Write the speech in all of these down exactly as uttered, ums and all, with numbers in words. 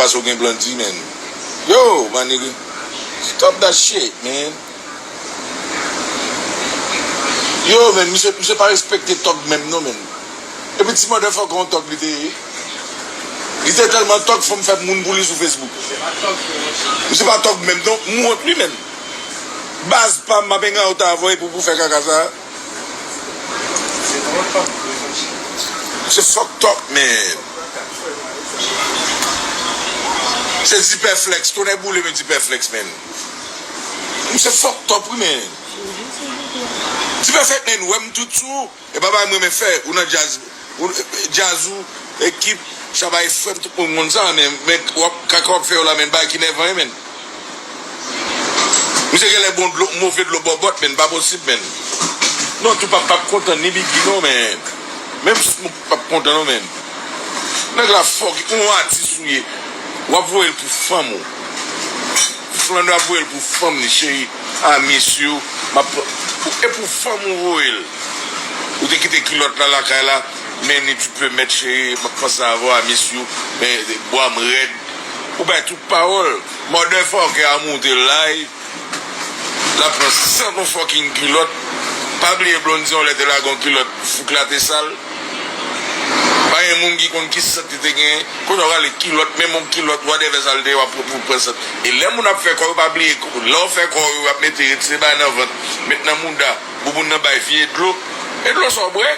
So gen Blondy, man. Yo, my nigga. Stop that shit, man. Yo, man, misye, misye pa respekte tòg menm, non, man. Epi ti motherfucker yon tòg li te ye. Li te tèlman tòg, fanm fè moun pou li sou Facebook. Misye pa tòg menm, non. M wont, wi, man. Baz pa m, m ap hang out avè w pou, pou fè kaka sa. Se fucked up, man. Se Dipèflex, tonnè boule men Dipèflex, man. Misye fucked up, wi, man. Dipèflex, man, wè m tout sou. E pa bagay m renmen fè, ou nan djaz, ou, djaz ou, ekip, Shabba e frè m, tout moun konn sa, men, men w ap, kaka w ap fè yo la, men bagay ki nèvan, men. Misye genlè bon dlo, move dlo bòbòt, men, pa posib, men. Non, Tupac p ap kontan, ni Biggie non, men. Menm Snoop p ap kontan non, men. Nèg la fòk, yon atis ou ye. W ap voye l pou fanm ou. Flannè ap voye l pou fanm li, cheri. I miss you. M ap pran. E pou fanm ou voye l. Ou te kite kilòt la lakay la. Men ni tu peux mettre, cheri. M ap panse avè w, I miss you. Men bwa m rèd. Ou bay tout pawòl. Motherfucker a moute live. L ap pran sant yon fucking kilòt. Pa bliye Blondy yon lè te lage yon kilòt, fouk la te sal. Pa gen moun ki konn ki sant li te genyen. Kounye a w rale kilòt, menm yon kilòt, whatever sa l te ye, w ap pran, pran sant. E lè moun ap fè kò yo, pa bliye, lè w fè kò yo, y ap mete, retire bagay nan vant, met nan mouda, bouboun nan bay vye dlo. E dlo sa w bwè?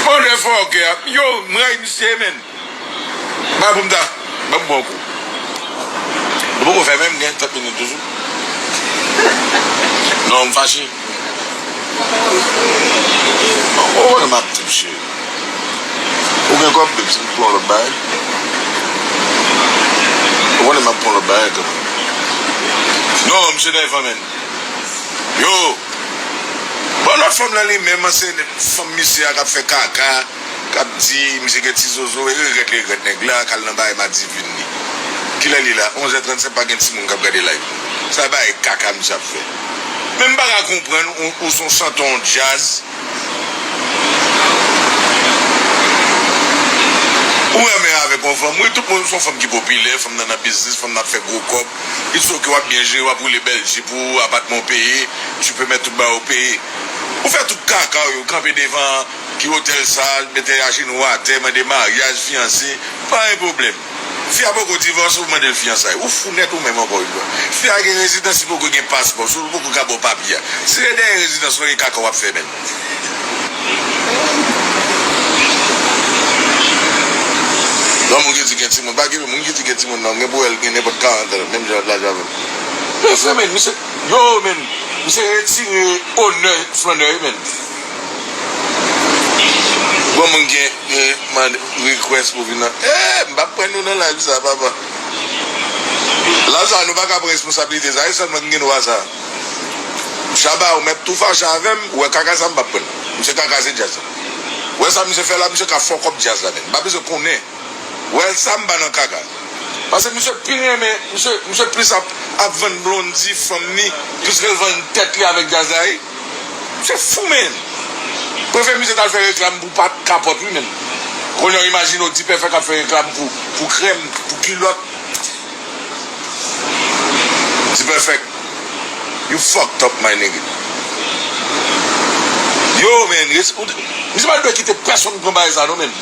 Motherfucker, yo, m rayi misye, man. Ba pou m ta. Ban m pran kou. Nou poko fè menm, gen trant minit toujou. Non, m fache. Ou konnen m ap touche. Ou gen kòb, babe, si m pran lòt bagay. Ou konnen m ap pran lòt bagay kanmenm. Non, misye nèvan, man. Yo! Bon, lòt fanm lan li menm, an, se fanm misye a k ap fè kaka, k ap di misye gen ti zozo, e regrèt li regrèt nèg la, k al nan bagay madivin li. Kilè li la? Onz è trannsenk, pa gen timoun k ap gade live. Sa bagay kaka misye ap fè. Men m pa ka konprann, ou, ou se yon chantè yon djaz. Ou renmen avèk yon fanm, wi, tout moun, se yon fanm ki popilè, fanm nan nan biznis, fanm nan ap fè gwo kòb. It's ok, w ap byen jere, w ap woule bèl jip ou, apatman w peye, tu peux mettre tout bagay ou peye. Ou fè tout kaka w yo, kanpe devan ki otèl sa, mete ajenou atè, mande maryaj, fiyanse, pa gen pwoblèm. Fi a poko divòse, ou mande l fiyansay. Ou fou nèt ou menm ankò yon fwa. Fi a gen rezidans, li poko gen paspò, so li poko ka ba w papye a. Si se dèyè rezidans ou gen kaka w ap fè menm. Non, moun ki di gen timoun, pa gen moun ki di gen timoun non, gen pou wè l gen nenpòt karant an, menm jan l laj avè m. Men frè, men, misye, yo, men, misye retire onè Flannè, men. Bon, moun gen, gen mande request pou vin nan. Eh, m p ap pran nou nan live sa, papa. Live sa, nou pa ka pran responsablite sa, e sèlman ki gen dwa sa. Shabba, ou mèt tou fache avè m, ou wè kaka sa m p ap pran. Misye kaka se djaz la. Ou wè sa misye fè la, misye ka fuck up djaz la, men. M pa bezwen konnen. Ou wè sa m pa nan kaka. Paske misye pi renmen, misye, misye plis ap, ap vann Blondy, fanm li, plis ke l vann tèt li avèk djaz la, wi. Misye fou, men. Prefere misye t al fè reklam pou pat, kapòt, wi, men. Kounye a, imajine w Dipèfèk ap fè reklam pou, pou krèm, pou kilòt. Dipèfèk, you fucked up, my nigga. Yo, man, res-, ou, misye pa dwe kite pèsonn pran bagay sa, non, man.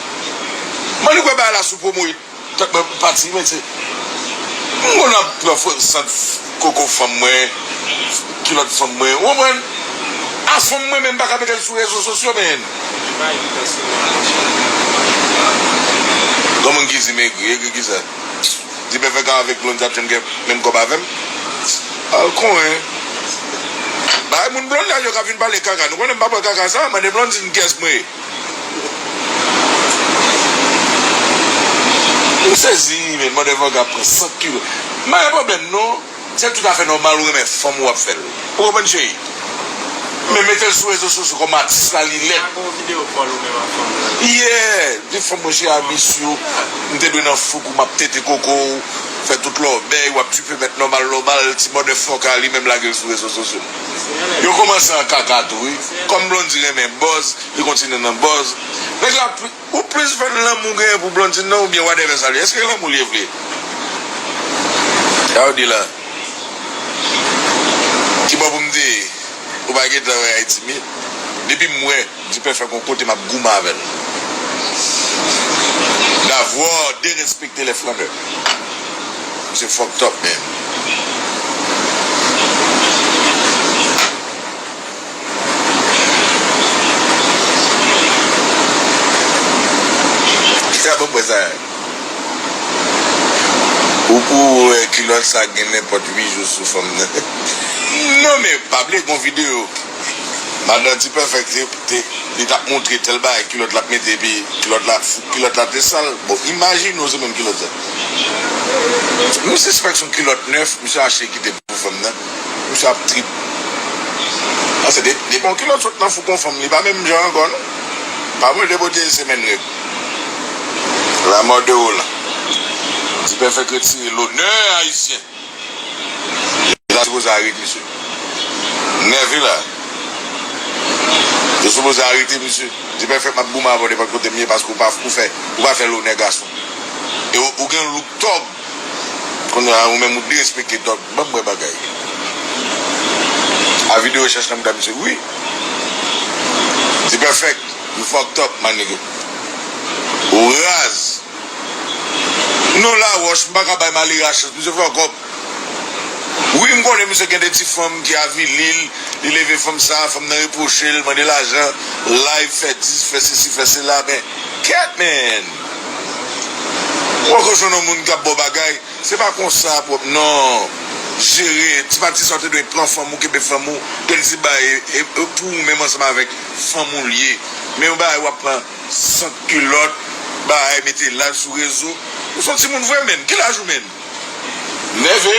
Man, li kwè bagay la sou promo, wi. Tèt mwen pati, men se, m konn ap pran fo-, sant koko fanm mwen, kilòt fanm mwen, ou konprann? A fanm mwen menm pa ka mete l sou rezo sosyo, men. Gon moun ki di m egri, egri kisa? Dipèfèk avèk Blondy ap janm gen menm kòb avè m? Al konnen. Bay moun Blondy yo k ap vin pale kaka. Nou konnen m pa pran kaka sa, mande Blondy kiyès mwen ye. M sezi, men motherfucker ap pran sant kilo. M pa gen pwoblèm non. Se tout afè nòmal, ou renmen fanm ou ap fè l. Ou konprann, cheri? Men mete l sou rezo sosyo kòm atis la, li lèd. Pa gen yon videyo kòl ou menm ak fanm nan. Yeah, di fanm mwen, cheri, I miss you. M te dwe nan fouk ou, m ap tete koko w. fè tout lòbèy, w ap tchwipe mèt nòmal nòmal, ti motherfucker li menm lage l sou rezo sosyo. Yo kòmanse an kaka tou wi. Kòm Blondy renmen buzz, li kontinye nan buzz. Nèg la pli, ou plis fè lanmou genyen pou Blondy nan oubyen whatever sa l ye. Èske lanmou li vle? Sa yo di la. Ki bò pou m te ye? Ou pa gentan wè Ayiti m ye. Depi m wè Dipèfèk yon kote m ap goumen avè l. D'avoir dérespecté les flâneurs. Misye fucked up, man. Kisa bon pwen sa? Ou pou wè kilòt sa gen nenpòt uit jou sou fanm nan. Non, men pa bliye gon videyo. Madan Dipèfèk te, te, li t ap montre tèl bagay kilòt l ap mete, epi kilòt la, kilòt la te sal. Bon, imajine w se menm kilòt sa. M sispèk se yon kilòt nèf, misye achte kite pou fanm nan. Misye ap trip. Paske de, depi yon kilòt sot nan fou kon fanm, li pa menm jan ankò, non. Pa mwen de pote semèn règ. La mort de Roland. Dipèfèk retire lonè ayisyen. Yo ta sipoze arete misye. Nève la. Yo sipoze arete misye. Dipèfèk m ap goumen avè w nenpòt kote m ye paske ou pa, ou fè, ou pa fè lonè gason. E ou, ou gen look tòg. Kounye a ou menm ou derespekte tòg. Ban m wè bagay. A videyo rechèch nan mouda misye wi. Dipèfèk, you fucked up, my nigga. Ou raz. Non, Lawòch, m pa ka bay malere a chans. Misye fè yon kòb. Wi, m konnen misye gen de ti fanm ki avili l, li leve fanm sa, fanm nan repwoche l, mande lajan, live, fè dis, fè sesi, fè sela, men kèt, man! Ou poko jwenn yon moun k ap ba w bagay, se pa konsa pwòp, non. Jere, ti pati sa w te dwe pran fanm ou, kenbe fanm ou, gen ti bagay, e, e, pou ou menm ansanm avèk fanm ou l ye. Men yon bagay w ap pran sant kilòt, bagay mete live sou rezo. Ou se yon timoun vre, menn. Ki laj ou, menn? Nève.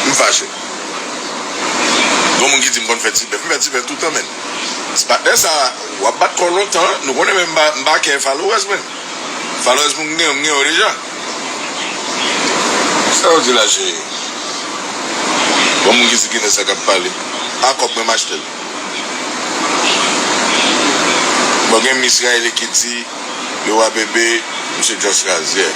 M fache. Gon moun ki di m konn fè ti bèf. M fè ti bèf toutan, menn. Ti patnè sa, w ap bat kò w lontan, nou konnen menm m pa, m pa kè followers mwen. Followers mwen m gen, m gen yo deja. Sa yo di la, cheri? Gon moun ki di ki nan sa k ap pale. A kòb mwen m achte l. Bon, gen Miss Riley ki di, le roi bébé, misye just raz, yeah.